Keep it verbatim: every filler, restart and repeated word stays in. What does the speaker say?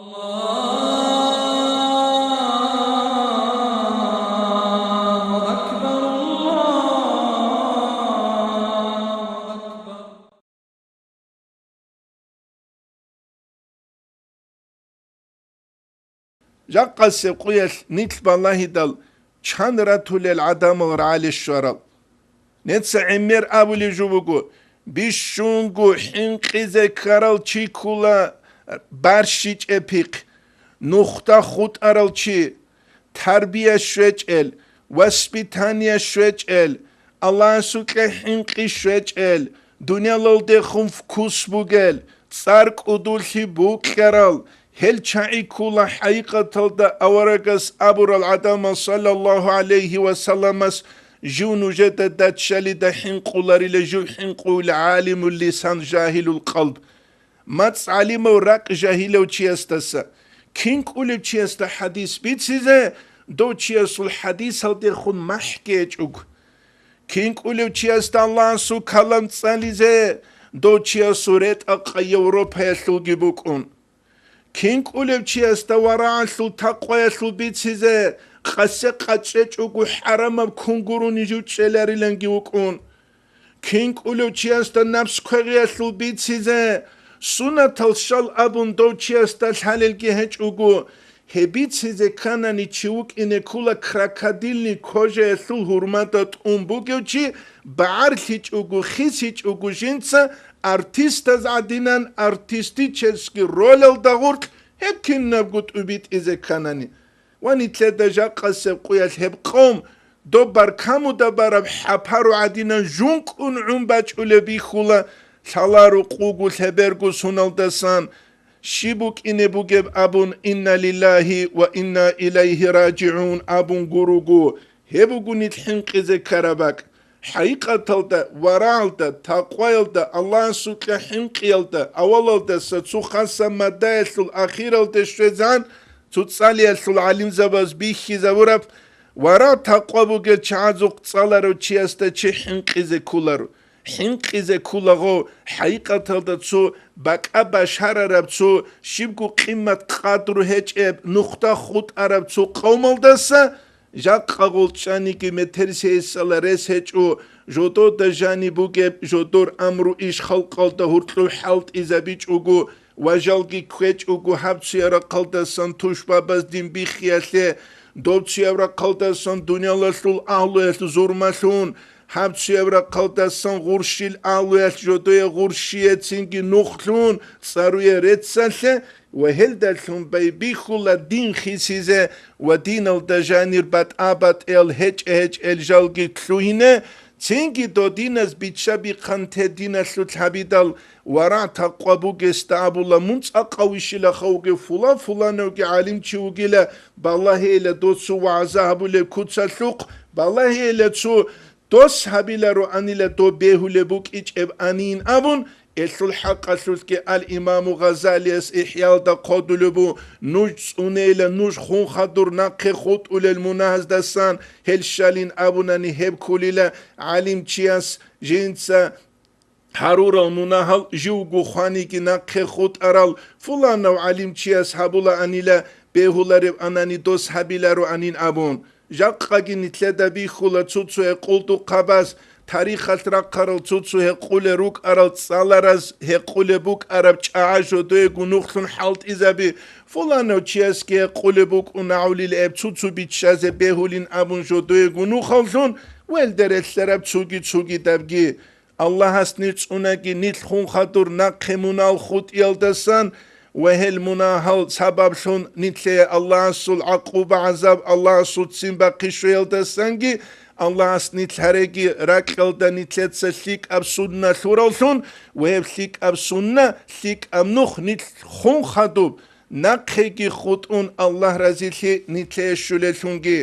الله أكبر، الله أكبر. Жакъасеб къуялъ нилъ балагьидал чан ратулел гӀадамал рагӀалищ щварал. Неца гӀемер абулеб жо буго: бищунго хӀинкъизе ккарал чи ккула барщичӀеб пихъ, нухда хутӀарал чи, тарбия щвечӀел, воспитание щвечӀел, Аллагьасукьа хӀинкъи щвечӀел, дуниялалдехун вкус бугел, цӀар кӀудулъи букьарал, гьел чагӀи ккула хӀакъикъаталда аварагас абурал гӀадамал, саллаллагьу гӀалайгьи ва салламас: жив нужеда даччалида хӀинкъуларила, жив хӀинкъуила гӀалимул лисан, жагьилул къалб. МацӀ гӀалимав ракӀ жагьилав чиясдаса. Кин кӀулев чиясда хӀадис бицизе, дов чиясул хӀадисалдехун махӀги гьечӀого? Кин кӀулев чиясда Аллагьасул калам цӀализе, дов чиясул ретӀа-къа Европаялъулги букӀун? Кин кӀулев чиясда варагӀалъул, такъваялъул бицизе, къасе къачӀечӀого хӀарамаб кун гурони жив чӀелариланги вукӀун? Кин кӀулев чиясда напс квегъиялъул бицизе, сунатал щал абун дов чиясда лъалелги гьечӀого, гьеб бицизе кканани чи вукӀине ккула крокодильный кожаялъул гьурмада тӀун бугев чи, багӀарлъичӀого, хисичӀого жинца, артистаз гӀадинан артистический ролялда гъоркь гьеб кинабго тӀубитӀизе кканани. Ва нилъеда жакъасеб къуялъ гьеб къом доб баркамуда бараб хӀапару гӀадинан жункӀун гӀун бачӀулеб бихьула, лъала рукъугу лъеберго суналдасан щиб букӀине бугеб абун, «Инна лиллагьи ва инна илайгьи ражигӀун» абун гуруго, гьеб буго нилъ хӀинкъизе ккараб бакӀ. ХӀакъикъаталда, варагӀалда, такъваялда, Аллагьасукьа хӀинкъиялда, авалалдаса цо хасаб мадаялъул ахиралде щвезан, цо цӀалиялъул гӀалимзабаз бихьизабураб, варагӀ-такъва бугел чагӀазухъ цӀаларав чиясда чи хӀинкъизе кколаро. ХӀинкъизе кколаго, хӀакъикъаталда цо бакӀа башарараб, цо щибго къимат-къадру гьечӀеб, нухда хутӀараб цо къавмалдаса, жакъа гъолчӀаниги метерсиясала рес гьечӀо, жодода жани бугеб, жодор амру-иш халкъалда гьоркьоб хӀалтӀизабичӀого ва жалги кквечӀого гьаб цуяб рахъалдасан тушбабаз дин биххиялъе, доб цуяб рахъалдасан дуниялалъул агьлуялъ зурмалъун, гьаб цуяб рахъалдасан гъурщил агьлуялъ жодое гъурщияцинги нухлъун цӀаруе реццалъе, ва гьелдалъун байбихьула дин хисизе ва диналда жанир батӀа-батӀиял гьечӀе-гьечӀел жалги лъугьине, цинги додиназ биччаби-хъанте диналъулъ гьабидал варагӀ-такъва бугесда абула, мун цӀакъав вищилаха вугев, фулан-фуланавги гӀалимчи вугила, балагьейила доцун вагӀза гьабулеб куцалъухъ, балагьейила цо дос гьабилароанила доб бегьулеб букӀичӀеб анин абун, гьелъул хӀакъалъулъги ал-Имаму Гъазалияс ИхӀялда хъодулеб бу, нуж цӀунейила, нуж хун хадур нахъе хутӀулел мунагьаздасан гьел щалин абунани гьеб кколила гӀалимчияс жинца гьарурал мунагьал живго хваниги нахъе хутӀарал фуланав гӀалимчияс гьабулаанила бегьулареб анани дос гьабилароанин абун. Жакъаги нилъеда бихьула цо-цо гьекъолдухъабаз, тарихалъ рахъарал цо-цо гьекъулел рукӀарал цӀалараз гьекъулеб букӀараб чӀагӀа жодоего нухлъун хӀалтӀизаби, фуланав чиясги гьекъулеб букӀун агьулил гьеб цо-цо биччазе бегьулин абун жодоего нухаллъун, велде релълъараб цоги-цогидабги. Аллагьас нир цӀунаги, нилъ хун хадур нахъе мунагьал хутӀиялдасан ва гьел мунагьал сабаблъун нилъее Аллагьасул гӀакъуба-гӀазаб Аллагьасул ццин бахъи щвеялдасанги, Аллагьас нилъ гьареги ракьалда нилъеца лъикӀаб сунна лъураллъун ва гьеб лъикӀаб сунна, лъикӀаб нух нилъ хун хадуб нахъеги хутӀун Аллагь разилъи нилъее щулеллъунги.